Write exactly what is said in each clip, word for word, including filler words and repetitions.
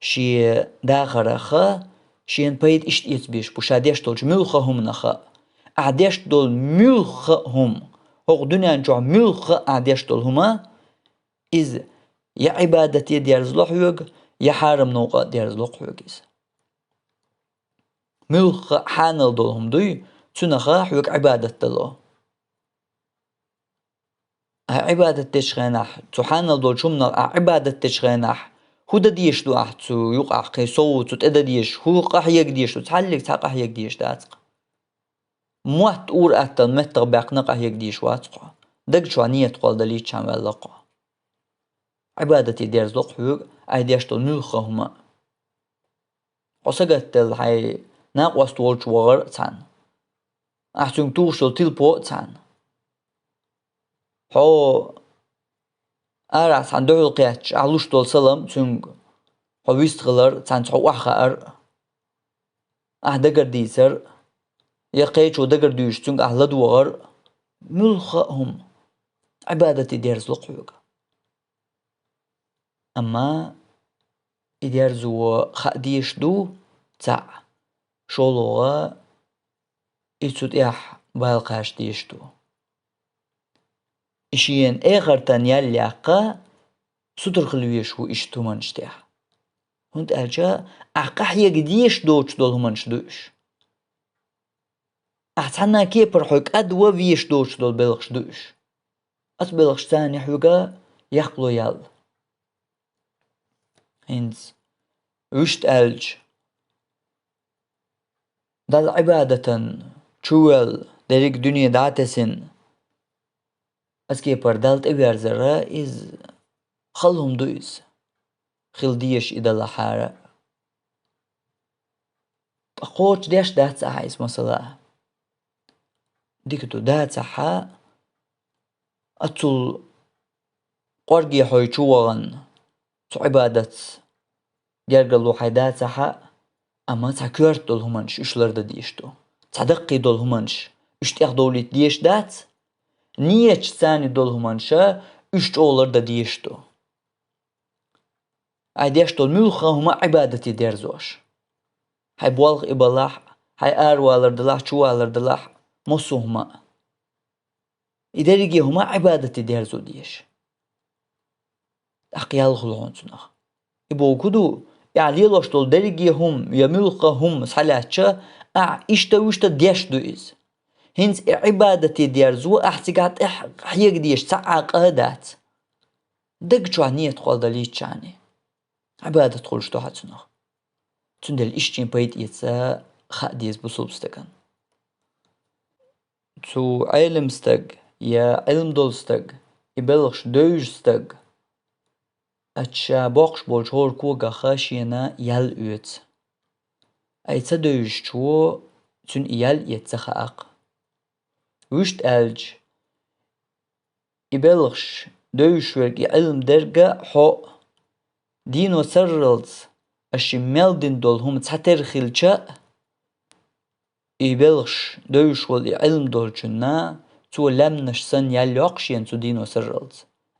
шен дахарах шена пайда иштта эца безаш бу, ша деш долчу муьлхха а хӀуманах. Ахь деш долу муьлхха а хӀума, хӀокху дуьнен чохь муьлхха а ахь деш долу хӀума, иза я Ӏибадате дерзало хьоьга, я хьарам новкъа а дерзало хьоьга иза. Муьлхха а хьанал долу хӀума дуй, цунах хьоьга Ӏибадат дало. Ахь Ӏибадат дечу хенахь, цу хьанал долчу хӀуманах ахь Ӏибадат дечу хенахь, хӀун дан дезаш ду ахь цу юкъахь, кхин сов цу тӀе дан дезаш, хӀун къахьега дезаш ду, цхьаллиг цхьа къахьега дезаш дац-кх. Мотт ур-атталла меттах баьккхина къахьега дезаш вац-кх хьо. Даг чохь ният кхолла далийчхьана ваьлла-кх хьо. Ӏибадате дерзало-кх хьоьга ахь деш долу муьлхха а хӀума. Хьо сагатделла хьайн накъост волчу вахар а цхьаьна, ахь цуьнга тухуш йолу тилпо а цхьаьна. Хьо арахь цхьаьна дуьхьал кхетташ, ахь луш долу салам цуьнга, хьо вистхилар а цхьаьна, хьо охьахаар а, ахь дагар дийцар а, я кхечо дагар дуьйцуш цуьнга ахь ладогӀар а, муьлхха а хӀума Ӏибадате дерзало-кх хьоьга. Амма и дерзо хаа дезаш ду цхьаъ, шолгӀа и цу тӀехь бала кхача дезаш ду. И шена эхартан ял яккха сутара хила везаш ву иштта хӀуманаш тӀехь. ХӀунда аьлча ахь къахьега дезаш доцуш долу хӀуманаш ду уьш. Ахь цхьана кепара хьо кӀадван везаш доцуш долу белхаш ду уьш. Оцу белхашца хьоьга яккхало ял. ХӀинца вуьшта аьлча, Далла Ӏибадатан чувелла, дерриг дуьне дӀа а тесина, оцу кепара Далла тӀеверзара, иза хала хӀума ду иза, хила дезаш и далахьара. Ткъа кхочушдеш дац ахьа иза, масала? Дика ду, дацахьа, оццул къорге хьо чу вахана, цу Ӏибадатца гергарло хьайн дацахьа, амма цхьа коьрта долу хӀуманаш уьш лардан дезаш ду. Цхьа даккхий долу хӀуманаш уьш тӀехдовлийта дезаш дац, нияташца долу хӀуманаш уьш чӀогӀа лардан дезаш ду. Ахь деш долу муьлхха а хӀума Ӏибадате дерзош. Хьайн болх и балахь, хьайн аравалар далахь, чувалар далахь, массо а хӀума. И дерриге а хӀума Ӏибадате дерзо дезаш. ТӀаккха ял хуьлу хьуна цунах. И бохург ду, ахь лелош долу дерриге а хӀума я муьлхха а хӀума схьалаьцча, ахь иштта-вуьшта деш ду иза. ХӀинца и Ӏибадате дерзо ахь цигахь тӀехь хьега дезаш цхьа а къа а дац. Даг чохь ният кхолла далийчхьана, Ӏибадат хуьлуш ду хьан цунах. Цундела иштта шен пайда эца хаа деза бусалба стагана. Цу Ӏелам стаг я Ӏилма долу стаг, и белхаш девзаш стаг, ачча боккхуш болчу хӀора когах шена ял оьцу. Ай ца девзачо цуьнан и ял эца ца хаакх. Вуьшта аьлча, и белхаш девзаш верг, и Ӏилма дерг а хьо а, дийно сарралц аша шимма мел дина долу хӀума цхьатера хилча а, и белхаш девзаш волу и Ӏилма долчунна цо лаьмнаш санна ял йоккху шена цу дийно сарралц,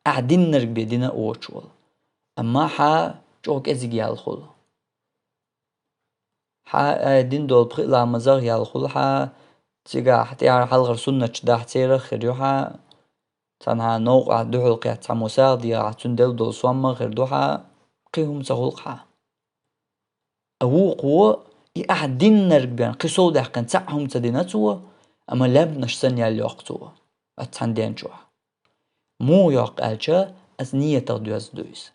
ахь диннарг бен дина а воцуш волу. Амма хьан чӀогӀа кӀезиг ял хуьлу. Хьан ай дина долу пхи а ламазах ял хуьлу хьан, цигахь тӀаьхьара хьалхара суннаташ дахь церах хир ю хьан, цхьанхьа новкъахь дуьхьал кхетта цхьаммо сагӀа дехахь, цуьнан делла долу сом а хир ду хьан, кхин хӀума ца хуьлу хьан. А вукхо, и ахь диннарг бен кхин сов даьккхина цхьа а хӀума ца дина цо, амма лаьмнаш санна ял йоккху цо оцу цхьана ден чохь. Муха йоккху аьлча, аса ниятах доьзна ду иза.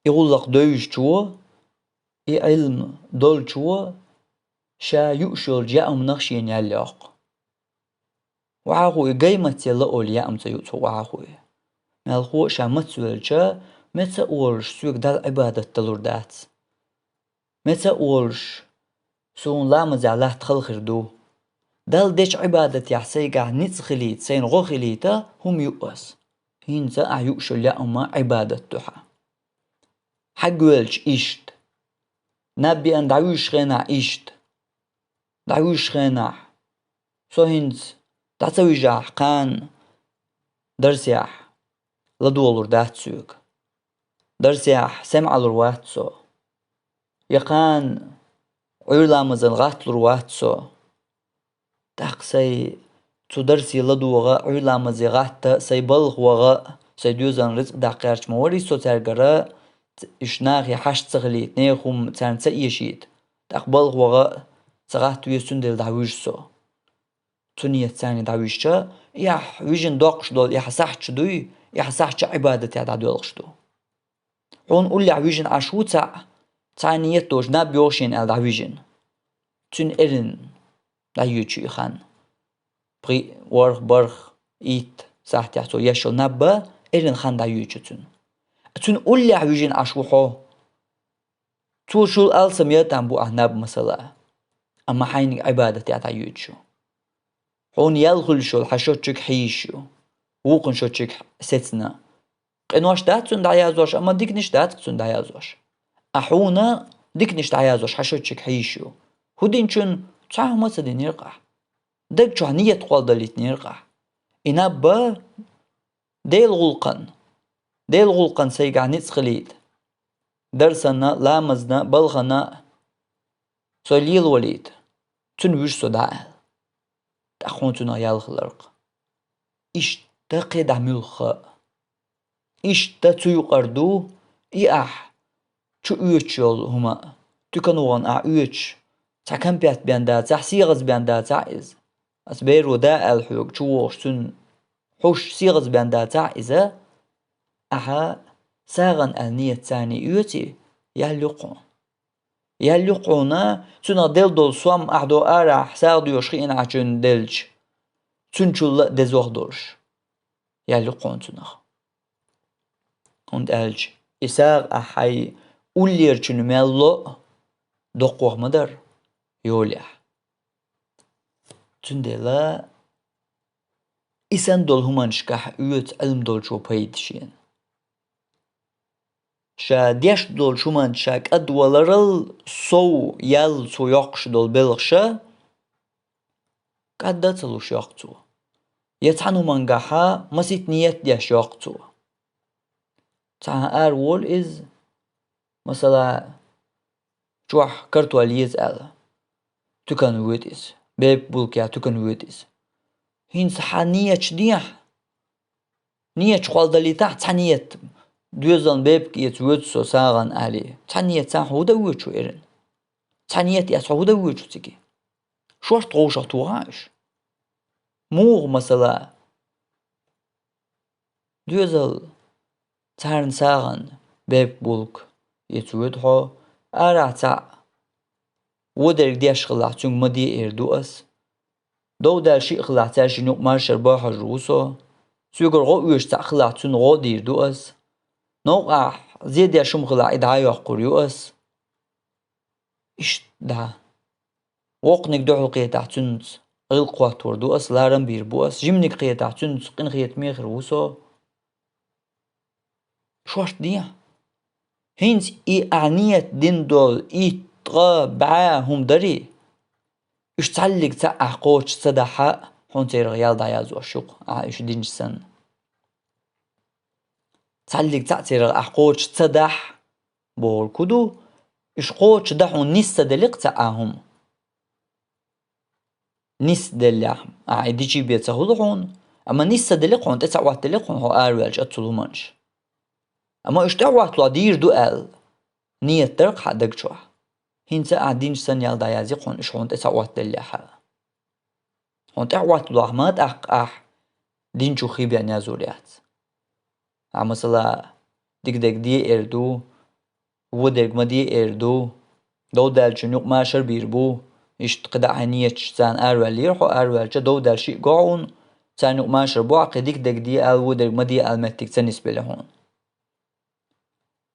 И гӀуллакх девзачо, и Ӏилма долчо ша юуш йолчу яа хӀуманах шена ял йоккху. Вахьа хуй, гай маца елла олий яа хӀума ца юу цо вахьа хуй. Мелхо а ша маца велча, меца а волуш, соьга Далла Ӏибадат далур дац. Меца а волуш, суна ламазехь латта хала хир ду. Далла дечу Ӏибадатехь сайгахь ницкъ хилийта, сайна гӀо хилийта хӀума юу ас. ХӀинца ахь юуш йолу яа хӀума Ӏибадат ду хьан. Хьагвелча иштта. Наб биъна дӀавуьжучу хенахь иштта. ДӀавуьжучу хенахь. Со хӀинца дӀа ца вижахь кхана дарсехь, ладогӀалур дац соьга. дарсехь сема Ӏалур вац со. Я кхана Ӏуьйра ламазан гӀатталур вац со. ТӀаккха сай цу дарсе ладогӀа, Ӏуьйра ламазе гӀатта, сай балха вагӀа, сай доьзална рицкъ даккха гӀерташ ма варий со цаьргара, ц-, уьш нахе хьашт ца хилийта, нехан хӀума царна ца эшийта. ТӀаккха балха вагӀа, ца гӀатта веза, цундела дӀавуьжу со. Цу ниятца царна дӀавуьжча, и ахь вижина доккхуш долу, и ахь сахьташ дуй, и ахь сахьташ Ӏибадатехь дӀадоьлхуш ду. Хьуна уллехь вижина Ӏаш ву цхьаъ, цхьа ният долуш наб йогӀу шена аьлла дӀавижина. Цуьнан эрна дӀайоьдуш ю и хан. Пхи, ворхӀ, бархӀ, итт сахьтехь цо еш йолу наб а, эрна хан дӀайоьдуш ю цуьнан. Цуьнан уллехь вижина Ӏаш ву хьо. Цо шул алсам ян там бу ахь наб масала, амма хьайниг Ӏибадатехь дӀайоьдуш ю. Хьуна ял хуьлуш йолу хьан шоччиг хьийзаш ю, вукхун шоччиг сецна. Къинош дац цунна дӀаязош, амма диканаш дац цунна дӀаязош. А хьуна диканаш дӀаязош хьан шоччиг хьийзаш ю. ХӀун динчун цхьа а хӀума ца динера-кх ахь. Даг чохь ният кхолладалийтинера-кх ахь. И наб а Делан гӀуллакхана, Делан гӀуллакхана сайгахь ницкъ хилийта, дарсана, ламазна, балхана со лелавалийта, цунна вуьжу со дӀа аьлла. ТӀаккха хьуна цунах ял хилар-кх. Иштта кхидӀа муьлхха а. Иштта цу юкъара ду и ахь чу оьцуш йолу хӀума а. Туькана вахана ахь оьцуш, цхьа кампет бен дацахь, сегӀаза бен дацахь иза. Ас беро да аьлла хьоьга чу вогӀуш, цуьнан хьуш сегӀаза бен дацахь иза, ахьа сагӀана аьлла ниятца царна оьций, ял ю-кх хьуна. Ял ю-кх хьуна, цунах делла долу сом ахь до арахь сагӀа доьхуш хиъна Ӏачуьнга делча, цуьнан чулла а дезох долуш. Ял ю-кх хьуна цунах. ХӀунда аьлча и сагӀа ахь хьайн уллерачун мел ло а, доккхох ма дара, йолехь. Цундела и санна долу хӀуманашкахь оьцу Ӏилма долчо пайда шена. Ша деш долчу хӀуманца ша кӀадваларал сов ял цо йоккхуш долу белхаша, кӀадда а ца луш йоккху цо. Я цхьана хӀумангахьа масийтта ниет деш йоккху цо. Цхьа ара волу иза, масала, чохь картоль еза аьлла, туькана воьду иза, бепиг, булка яха туькана воьду иза. ХӀинца хьан ниеташ дехьа, ниеташ кхолладалийтахь, цхьа ниет, доьзална бепиг эца воьду со сагӀана алий, цхьа ниетца хьо хӀун дан воьду шу эрна? Цхьа ниет эцна хьо хӀун дан воьду шу цига? Шорта гӀовшах тухахь уьш. Муха масала? Доьзал, царна сагӀана бепиг, булка эца воьду хьо, арахь цхьаъ вон дерг деш хилахь, цуьнга ма де эр ду ас. Дов даьлла шиъ хилахь, цаьршинна юкъа маршар бохьур ву со. Соьгара гӀо оьшуш цхьаъ хилахь, цунна гӀо а дийр ду ас. Новкъахь зе деш хӀума хилахь, и дӀа а йоккхур ю ас. Иштта дӀа. Воккханиг дуьхьал кхетахь, цуьнца гӀиллакх хӀоттор ду ас, ларам бийр бу ас, жиманиг кхетахь, цуьнца къинхетаме хир ву со. Шорта дехьа. ХӀинца и ахь ниет дина долу итт, ткъа, бӀе хӀума дарий, уьш цхьаллиг цхьаъ ахь кхочуш ца дахь а, хьуна церах ял дӀаязош ю-кх, ахь уьш динча санна. Цхьаллиг цхьаъ церах ахь кхочуш ца дахь, бохург хӀун ду, уьш кхочушдан хьуна нис ца делли-кх цхьа а хӀума. Нис деллехь, ахь и дичий бен ца хуьлу хьуна, амма нис ца делли-кх хьуна, тӀе ца Ӏоттаделли-кх хьуна хьо араваьлча оццул хӀуманаш. Амма уьш тӀе Ӏотталахь дийр ду аьлла, ниет дара-кх хьан даг чохь. ХӀинца ахь динча санна ял дӀаязъе-кх хьуна, уьш хьуна тӀе ца Ӏоттаделлехь а. Хьуна тӀе Ӏотталахь ма тӀаккха ахь динчух хи бен язъяр яц. Ахь, масала, дика дерг де эр ду, вон дерг ма де эр ду, дов даьллачун юкъа машар бийр бу, иштта кхидӀа хьайн ниеташ царна араваьллера хьо, араваьлча дов даьлла шиъ го хьуна, царна юкъа машар бу ахь, кхин дика дерг де ала, вон дерг ма де ала меттиг ца нисбелла хьуна.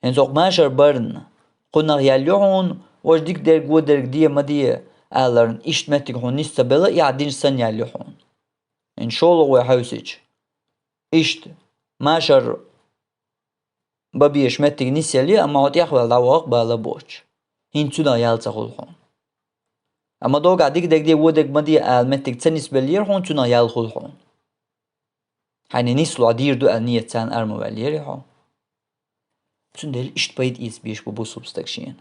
ХӀинца хӀокху машар барна, кхунах ял ю хьуна, важа дика дерг, вон дерг де, ма де аларна, иштта меттиг хьуна нис ца белла, и ахь динча санна ял ю хьуна. ХӀинца шолгӀа вай хьаьвсича, иштта машар бан безаш меттиг нисъелла, амма хьо тӀехваьлла дӀавахар-кх бала боцуш. ХӀинца цунах ял ца хуьлу хьуна. Амма догахь дика дерг де, вон дерг ма де ала меттиг ца нисбеллера хьуна, цунах ял хуьлу хьуна. Хьайна нислахь дийр ду аьлла ниет царна ара ма ваьллера хьо. Цундела иштта пайда эца безаш ба бусалба стаг шена.